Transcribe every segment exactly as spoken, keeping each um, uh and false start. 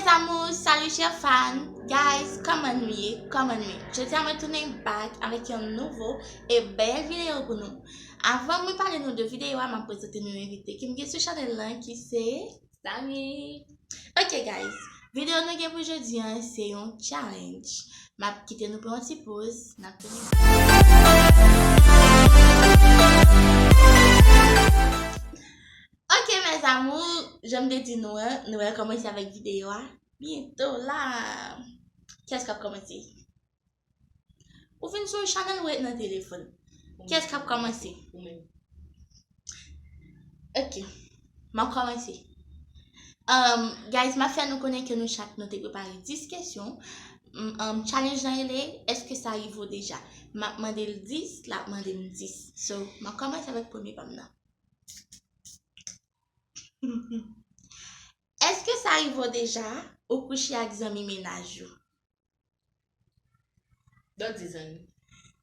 Amour, salut chers fans. Guys, kòman nou ye? Kòman nou ye? Jodi a mwen tounen back avèk yon nouvo e bèl videyo pou nou. Avan mwen pale nou de videyo a, m ap prezante nou envite ki m gen sou chanèl lan ki se Samy. Ok guys, videyo nou gen pou jodi a se yon challenge. M ap kite nou pou yon ti poz, n ap tounen. Ok mes amours, jan m te di nou an, nou pral kòmanse avèk videyo a byento la. Kiyès k ap kòmanse? Ou vin sou chanèl ou ret nan telefòn. Kiyès k ap kòmanse? Ou menm. Ok. M ap kòmanse. Um, guys, m ap fè nou konnen ke nou chak nou te prepare dis kesyon. Um, um, challenge lan rele, èske sa rive w deja? M ap mande l dis, l ap mande m dis. So, m ap kòmanse avèk premye pa m nan. Èske sa rive w deja ou kouche ak zanmi mennaj ou? Don't di zanmi.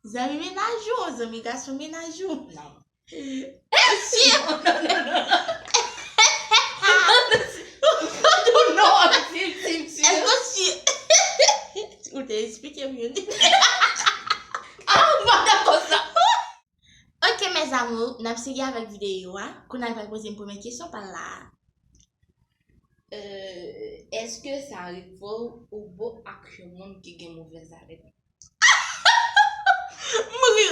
Zanmi mennaj ou, zanmi gason mennaj ou. Non. Èske w si? Èske w si? Ou te eksplike m youn. Ah, m pa dakò sa. Ok mes amours, n ap sigi avèk videyo a. Kounye a l pral poze m premye kesyon pa l la. Euh, èske sa rive w ou bo ak yon moun ki gen movèz alèn? M ri.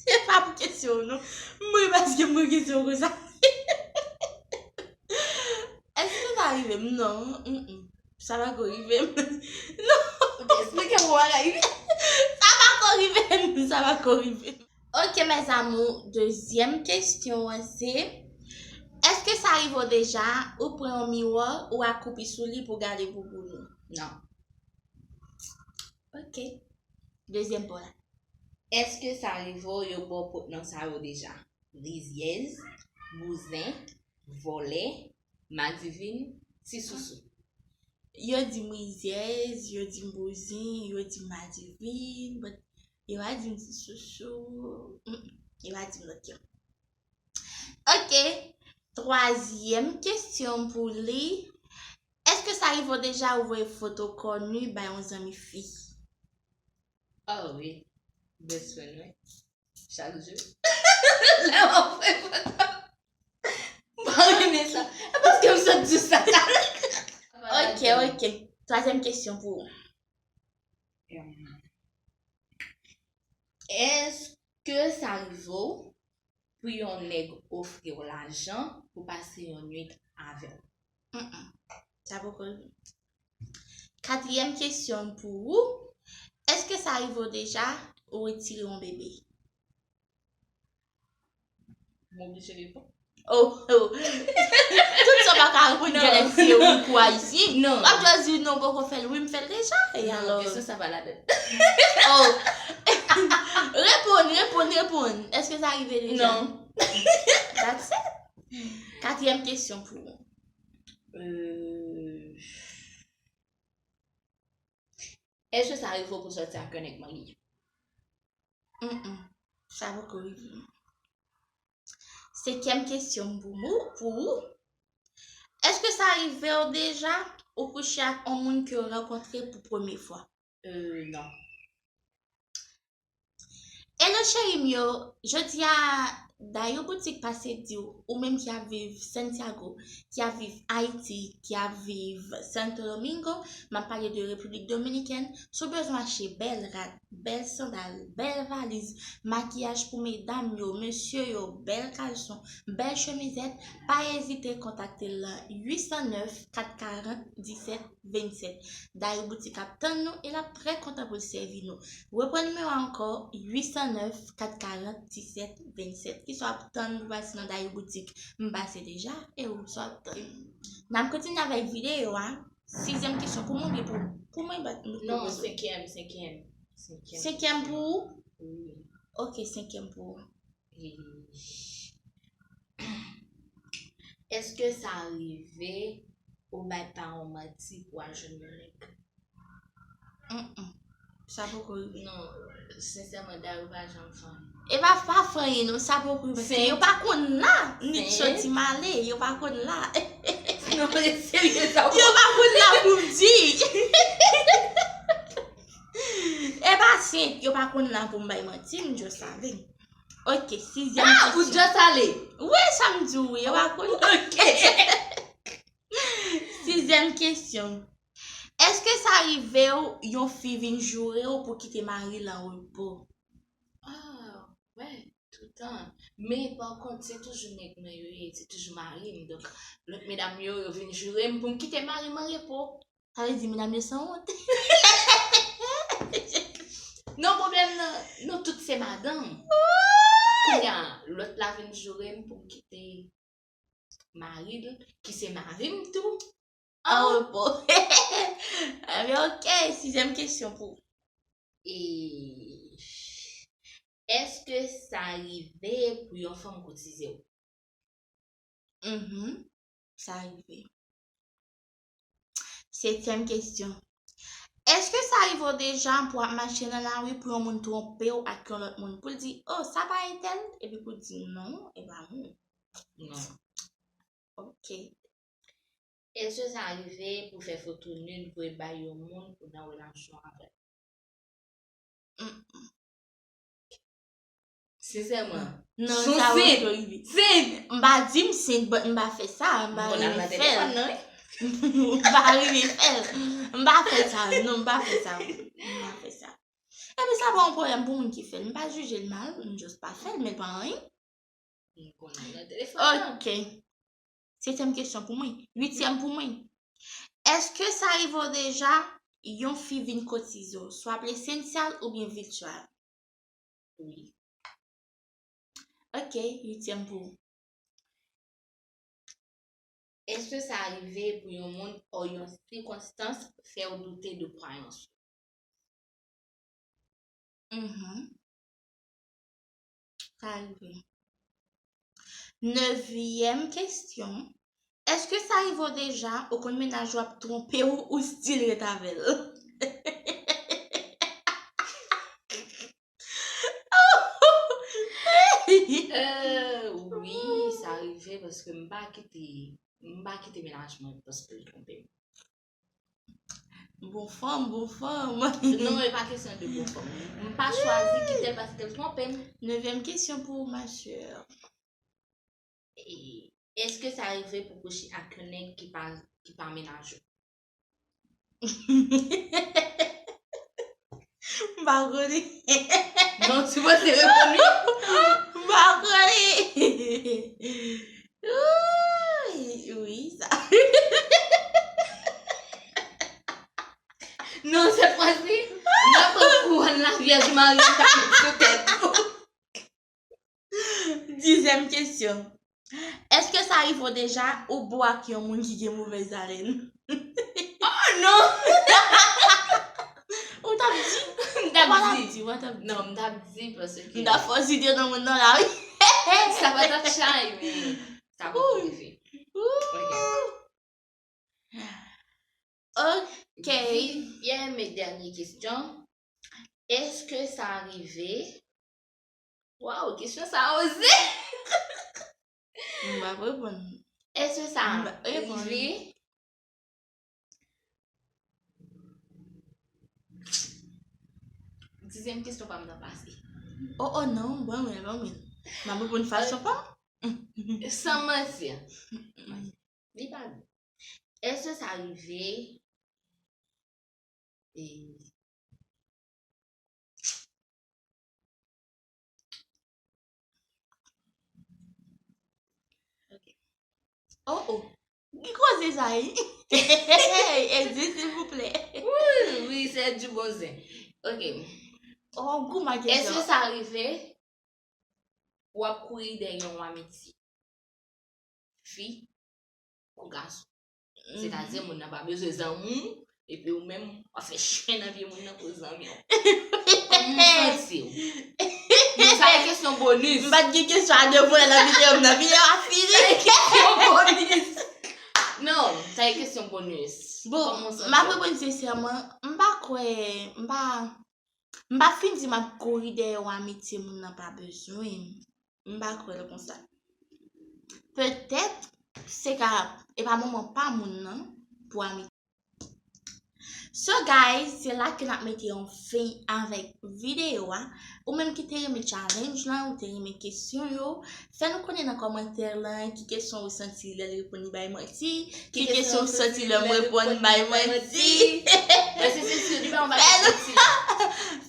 Se pa pou kesyon w non. M ri paske m ri kesyon konsa. Èske sa rive m? Non. Mm-mm. Sa pa ko rive m. Non. Ou te eksplike m ou pa ka rive. Sa pa ko rive m. Sa pa ko rive m. Ok mes amours, dezyèm kesyon an se, èske sa rive w deja ou pran yon miwa ou akwoupi sou li pou gade bouboun ou? Non. Ok. Dezyèm pa w la. Èske sa rive w yo ba w pwòp non sa yo deja? Rizyèz, bouzen, vòlè, madivin, ti sousou. Yo di m rizyèz, yo di m bouzen, yo di m madivin, but yo pa di m ti sousou. Mm, yo pa di m lòt yo. Ok. Twazyèm kesyon pou li. Èske sa rive w deja ou voye foto kò nu bay yon zanmi fi? Oh wi. Best friend, wi. Chak jou. Lè w ap voye foto. M pa renmen sa. E paske m sot di sa. Ok, ok. Twazyèm kesyon pou ou. Èske sa rive w pou yon nèg ofri w lajan pou pase yon nuit avè w? Mm-mm. Sa poko rive m. Katriyèm kesyon pou ou. Èske sa rive w deja ou retire yon bebe? M oblije reponn. Oh, oh. Tout sa w pa ka reponn, non. Genlè se wi pou Ayisyen. Non. W ap just di non, poko fè l, wi, m fè l deja. E alò? Non, kesyon sa pa ladan. Oh. Reponn, reponn, reponn. Èske sa rive deja? Non. That's it. Katriyèm kesyon pou ou. Euh, Èske sa rive w pou sòti ak yon nèg marye? Mm-mm. Sa poko rive m. Senkyèm kesyon m pou ou, pou ou. Èske sa rive w deja ou kouche ak yon moun ke w rankontre pou premye fwa? Euh, non. Hello cheri m yo, jodi a Dayou Boutique pase di w, ou menm ki ap viv Santiago, ki ap viv Ayiti, ki ap viv Santo Domingo, m ap pale de Repiblik Dominikèn, si w bezwen achte bèl rad, bèl sandal, bèl valiz, makiyaj pou medam yo, mesye yo, bèl kalson, bèl chemizèt, pa ezite kontakte l lan uit san nèf, kat karant, disèt vennsèt. Dayou Boutique ap tann nou e l ap trè kontan pou l sèvi nou. Reprann nimewo a ankò, uit san nèf, kat karant, disèt vennsèt. Kisa w ap tann pou pase nan Dayou Boutique? M pase deja, e ou, sa w ap tann? N ap kontinye avèk videyo a. Sizyèm kesyon pou mwen oubyen pou, pou mwen, bat nou. Non, poze. Senkyèm, senkyèm. Senkyèm. Senkyèm pou ou? Wi. Ok, senkyèm pou ou. E, èske sa rive ou bay paran w manti pou al jwenn yon nèg? Mm-mm. Sa poko rive. Non, sensèman, Dayou pa janm fè anyen. E pa, pa fè anyen non, sa poko rive paske yo pa konn la. Nit soti m ale, yo pa konn la. Non, men serye sa. Yo pa konn la pou m di. E pa senp, yo pa konn la pou m bay manti, m just save. Ok, sizyèm kesyon. Ah, ou just ale? Wi, sa m di w, wi, yo pa konn. Ok. Sizyèm kesyon. Èske sa rive w yon fi vin joure w pou kite mari l an repo? Ah, wè, toutan. Men, pa kont, se toujou nèg mwen yo ye, se toujou mari m. Donk, lòt medam yo, yo vin joure m pou m kite mari m an repo. Sa vle di medam yo sanwont. Non, pwoblèm nan, nou tout se madanm. Kounye a, lòt la vin joure m pou m kite mari l, ki se mari m tou, an repo. Ebyen, ok, sizyèm kesyon pou ou. E èske sa rive pou yon fanm koutize w? Mhm, sa rive. Setyèm kesyon. Èske sa rive w deja pou w ap mache nan lari pou yon moun twonpe w ak yon lòt moun, pou l di, "Oh, sa pa entèl?" Epi pou w di, "Non, e pa mwen." Non. Ok. Èske sa rive pou fè foto nud voye bay yon moun ou nan relasyon avè l? Mm-mm. Sensèman. Non, sa poko rive. Sent. M pa di m sent, but m pa fè sa, m pa rive fè l. M pa rive fè l. M pa fè sa, non, m pa fè sa. M pa fè sa. Epi sa pa yon pwoblèm pou moun ki fè l. M pa jije l mal, m just pa fè l, men l pa anyen. M konnen nan telefòn nan. Ok. Setyèm kesyon pou mwen. Uityèm pou mwen. Èske sa rive w deja yon fi vin kotize w, swa presansyèl oubyen vityèl? Wi. Ok, uityèm pou ou. Èske sa rive pou yon moun o yon sikonstans fè w doute de kwayans ou? Mhm. Sa rive. Nevyèm kesyon. Èske sa rive w deja ou konn mennaj ou ap twonpe w ou still ret avè l? Euh, wi, sa rive paske m pa kite, m pa kite mennaj mwen paske l twonpe m. Bon fanm, bon fanm. Non, e pa kesyon de bon fanm. M pa chwazi kite l paske l twonpe m. Nevyèm kesyon pou ou, ma chère. E èske sa rive pou kouche ak yon nèg ki pa, ki pa mennaj ou? M pa konnen. Non, ou sipoze reponn wi. M pa konnen. Wi, wi, sa. Non, sèt fwa si, m ap pran kouwòn lavyèj mari m ta met sou tèt ou. Dizyèm kesyon. Èske sa rive w deja ou bo ak yon moun ki gen movèz alèn? Oh non! Ou t ap di? M t ap di. Ou pa t ap di, ou pa t ap di. Non, m t ap di paske m t ap fè w site non moun nan la, wi. Sa pa t ap chay, men sa poko rive. Ok. Ok. Sizyèm e dènye kesyon. Èske sa rive? Waw, kesyon sa oze. M p ap reponn. Èske sa rive? Dizyèm kesyon pa m nan pase. Oh, oh, non, ban mwen, ban mwen. M ap reponn fason pa m. San manti. Li pa bon. Èske sa rive? E Oh, oh. Ki koze sa ye? Edi, silvouplè. Wi, wi, se di bon zen. Ok. Oh, gou ma kesyon. Èske sa rive? W ap kouri dèyè yon amitye. Fi kou gason. Sètadi moun nan pa bezwen zanmi w, epi ou menm, w ap fè chen nan pye moun nan pou zanmi w. Kòman w santi w? Men sa se kesyon bonis. M pa t gen kesyon a de vre nan videyo m nan. Videyo a fini. Sa se kesyon bonis. Non, sa se kesyon bonis. Bon, m ap reponn sensèman, m pa kwè, m pa M pa fin di m ap kouri dèyè yon amitye moun nan pa bezwen m. M pa kwè l konsa. Petèt, se ka, e pa moman pa moun nan pou amite. So guys, se la ke n ap mete yon fen avèk videyo a. Ou menm ki te renmen challenge lan, ou te renmen kesyon yo, fè nou konnen nan kòmantè lan ki kesyon ou santi lè l reponn li bay manti, ki kesyon ou santi lè m reponn bay manti. Fè nou,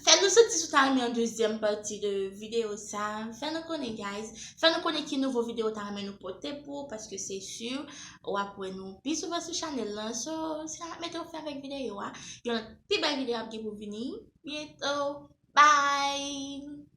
fè nou santi si w ta renmen yon dezyèm pati de videyo sa. Fè nou konnen, guys. Fè nou konnen ki nouvo videyo w ta renmen nou pote pou ou, paske se si w ap wè nou pi souvan sou chanèl lan. So, se la n ap mete yon fen avèk videyo a. Yon lòt pi bèl videyo ap gen pou vini byento. Bye!